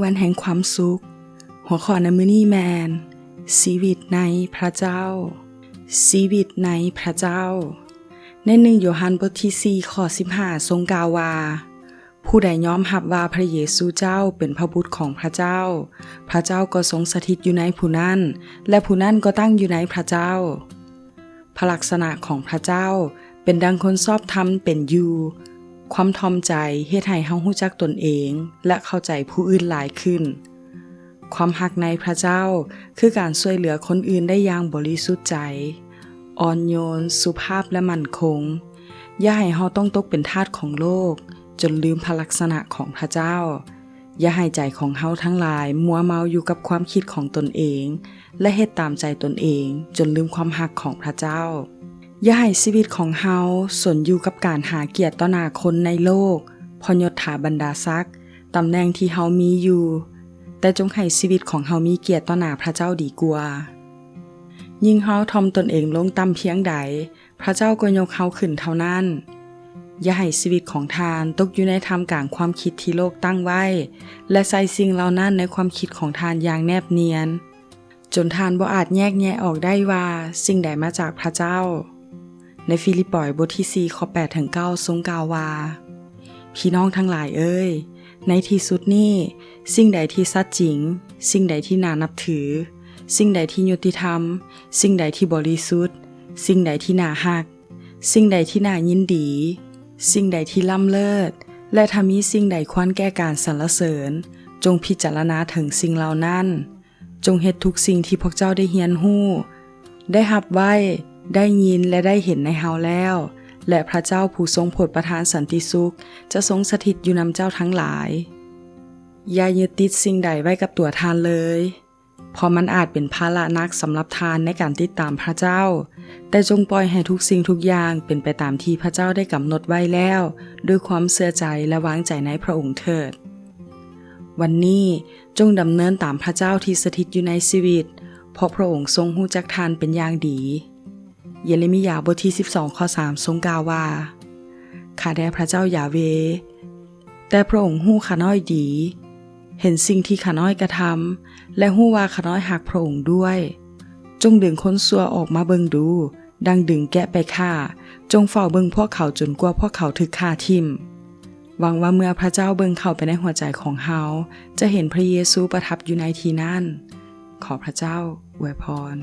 ວັນແຫ່ງຄວາມສຸກ. ຫົວຂໍ້ໃນມື້ນີ້ແມ່ນ ຊີວິດໃນພຣະເຈົ້າ. ຊີວິດໃນພຣະເຈົ້າ. ໃນໜຶ່ງໂຢຮັນບົດທີສີ່ ຂໍ້ສິບຫ້າ ຊົງກ່າວວ່າ, ຜູ້ໃດຍອມຮັບວ່າພຣະເຢຊູເຈົ້າເປັນພຣະບຸດຂອງພຣະເຈົ້າ, ພຣະເຈົ້າກໍຊົງສະຖິດຢູ່ໃນຜູ້ນັ້ນ ແລະ ຜູ້ນັ້ນກໍຕັ້ງຢູ່ໃນພຣະເຈົ້າ. ພຣະລັກສະນະຂອງພຣະເຈົ້າເປັນດັ່ງຄົນຊອບທຳເປັນຢູ່. ຄວາມຖ່ອມໃຈເຮັດໃຫ້ເຮົາຮູ້ຈັກຕົນເອງ ແລະ ເຂົ້າໃຈຜູ້ອື່ນຫຼາຍຂຶ້ນ. ຄວາມຮັກໃນພຣະເຈົ້າຄືການຊ່ວຍເຫຼືອຄົນອື່ນໄດ້ຢ່າງບໍລິສຸດໃຈ, ອ່ອນໂຍນ, ສຸພາບ ແລະ ໝັ້ນຄົງ. ຢ່າໃຫ້ເຮົາຕ້ອງຕົກເປັນທາດຂອງໂລກ, ຈົນລືມພຣະລັກສະນະຂອງພຣະເຈົ້າ. ຢ່າໃຫ້ໃຈຂອງເຮົາທັງຫຼາຍມົວເມົາຢູ່ກັບຄວາມຄິດຂອງຕົນເອງ ແລະ ເຮັດຕາມໃຈຕົນເອງ ຈົນລືມຄວາມຮັກຂອງພຣະເຈົ້າ. ຢ່າໃຫ້ຊີວິດຂອງເຮົາສົນຢູ່ກັບການຫາກຽດຕໍ່ໜ້າຄົນໃນໂລກ ເພາະຍົດຖາບັນດາສັກ, ຕຳແໜ່ງທີ່ເຮົາມີຢູ່, ແຕ່ຈົ່ງໃຫ້ຊີວິດຂອງເຮົາມີກຽດຕໍ່ໜ້າພຣະເຈົ້າດີກວ່າ. ຍິ່ງເຮົາຖ່ອມຕົນເອງລົງຕ່ຳພຽງໃດ, ພຣະເຈົ້າກໍຍົກເຮົາຂຶ້ນເທົ່ານັ້ນ. ຢ່າໃຫ້ຊີວິດຂອງທ່ານຕົກຢູ່ໃນທ່າມກາງຄວາມຄິດທີ່ໂລກຕັ້ງໄວ້ ແລະ ໃສ່ສິ່ງເຫຼົ່ານັ້ນໃນຄວາມຄິດຂອງທ່ານຢ່າງແນບນຽນ, ຈົນທ່ານບໍ່ອາດແຍກແຍະອອກໄດ້ວ່າສິ່ງໃດມາຈາກພຣະເຈົ້າ. ໃນຟີລິບປອຍບົດທີສີ່ ຂໍ້ແປດ ເຖິງ ເກົ້າ ຊົງກ່າວວ່າ, ພີ່ນ້ອງທັງຫຼາຍເອີຍ, ໃນທີ່ສຸດນີ້, ສິ່ງໃດທີ່ສັດຈິງ, ສິ່ງໃດທີ່ໜ້ານັບຖື, ສິ່ງໃດທີ່ຍຸຕິທຳ, ສິ່ງໃດທີ່ບໍລິສຸດ, ສິ່ງໃດທີ່ໜ້າຮັກ, ສິ່ງໃດທີ່ໜ້າຍິນດີ, ສິ່ງໃດທີ່ລ້ຳເລີດ, ແລະ ຖ້າມີສິ່ງໃດຄວນແກ່ການສັນລະເສີນ, ຈົ່ງພິຈາລະນາເຖິງສິ່ງເຫຼົ່ານັ້ນ. ຈົ່ງເຮັດທຸກສິ່ງທີ່ພວກເຈົ້າໄດ້ຮຽນຮູ້, ໄດ້ຮັບໄວ້, ໄດ້ຍິນ ແລະ ໄດ້ເຫັນໃນເຮົາແລ້ວ, ແລະ ພຣະເຈົ້າຜູ້ຊົງໂຜດປະທານສັນຕິສຸກຈະຊົງສະຖິດຢູ່ນຳເຈົ້າທັງຫຼາຍ. ຢ່າຍຶດຕິດສິ່ງໃດໄວ້ກັບຕົວທ່ານເລີຍ, ເພາະມັນອາດເປັນພາລະໜັກສຳລັບທ່ານໃນການຕິດຕາມພຣະເຈົ້າ, ແຕ່ຈົ່ງປ່ອຍໃຫ້ທຸກສິ່ງທຸກຢ່າງເປັນໄປຕາມທີ່ພຣະເຈົ້າໄດ້ກຳນົດໄວ້ແລ້ວ ດ້ວຍຄວາມເຊື່ອໃຈ ແລະ ວາງໃຈໃນພຣະອົງເຖີດ. ວັນນີ້, ຈົ່ງດຳເນີນຕາມພຣະເຈົ້າທີ່ສະຖິດຢູ່ໃນຊີວິດ, ເພາະພຣະອົງຊົງຮູ້ຈັກທ່ານເປັນຢ່າງດີ. ເຢເຣມີຍາ ບົດທີສິບສອງ ຂໍ້ສາມ ຊົງກ່າວວ່າ, ຂ້າແດ່ພຣະເຈົ້າຢາເວ, ແຕ່ພຣະອົງຮູ້ຂ້ານ້ອຍດີ, ເຫັນສິ່ງທີ່ຂ້ານ້ອຍກະທຳ, ແລະ ຮູ້ວ່າຂ້ານ້ອຍຮັກພຣະອົງດ້ວຍ. ຈົ່ງດຶງຄົນຊົ່ວອອກມາເບິ່ງດູ, ດັ່ງດຶງແກະໄປຂ້າ, ຈົ່ງເຝົ້າເບິ່ງພວກເຂົາຈົນກວ່າພວກເຂົາຖືກຂ້າຖິ້ມ. ຫວັງວ່າເມື່ອພຣະເຈົ້າເບິ່ງເຂົ້າໄປໃນຫົວໃຈຂອງເຮົາ, ຈະເຫັນພຣະເຢຊູປະທັບຢູ່ໃນທີ່ນັ້ນ. ຂໍພຣະເຈົ້າອວຍພອນ.